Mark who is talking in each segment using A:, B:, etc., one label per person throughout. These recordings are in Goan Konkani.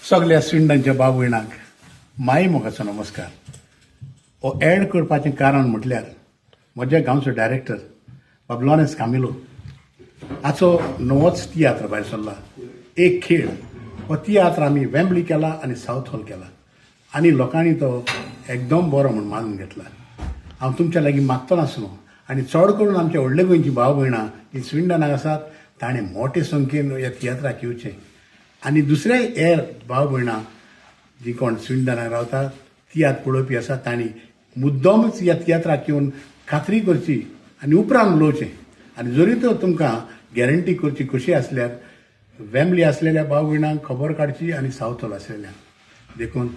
A: सगल्या स्विंडनच्या भाव भयणांक माई मोगाचो नमस्कार. हो एड करपाचें कारण म्हटल्यार म्हज्या गांवचो डायरेक्टर बाब लॉरेन्स कामिलो हाचो नवोच तियात्र भायर सरला, एक खेळ. हो तियात्र आमी वेम्बली केला आनी सावथ हॉल केला आनी लोकांनी तो एकदम बरो म्हूण मानून घेतला. हांव तुमच्या लागीं मागतलो आसलो आनी चड करून आमच्या व्हडले गोंयची भाव भयणां जी स्विंडनाक आसात, ताणें मोटे संख्येन ह्या तियात्राक येवचें आनी दुसरे हेर भाव भयणां जी कोण स्विंडनाक रावतात, तियात्र पळोवपी आसात, तांणी मुद्दमच ह्या तियात्राक येवन खात्री करची आनी उपरांत उलोवचें. आनी जरी तर तुमकां गॅरंटी करची कशी आसल्यार वेम्बली आसलेल्या भाव भयणांक खबर काडची आनी सावथ हॉल आसलेल्यांक. देखून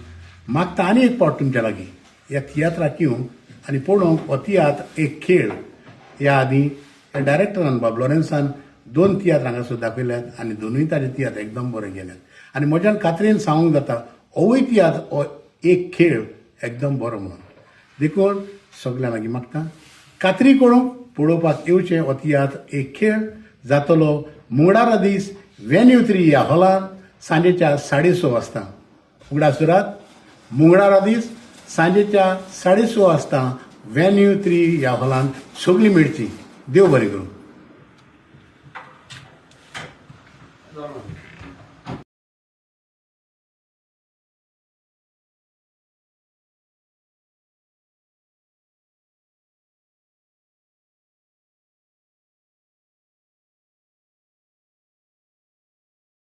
A: मागता आनी एक फावट तुमच्या लागीं, ह्या तियात्राक येवंक आनी पळोवंक हो तियात्र एक खेळ. ह्या आदीं ह्या डायरेक्टरान बाब लॉरेन्सान दोन तियात्र हांगासर दाखयल्यात आनी दोनूय ताजे तियात्र एकदम बरे गेल्यात आनी म्हज्यान खात्रेन सांगूंक जाता, होवूय तियात्र हो एक खेळ एकदम बरो म्हणून. देखून सगल्यां लागीं मागता, खात्री करूंक पळोवपाक येवचें हो तियात्र एक खेळ. जातलो मुंगडारा दीस वेन्यू 3 ह्या हॉलान सांजेच्या 6:30 वाजता. उगडास दवरात, मुंगडारा दीस सांजेच्या 6:30 वाजता वेन्यू 3 ह्या हॉलान सगळीं मेळची. देव बरें करूं.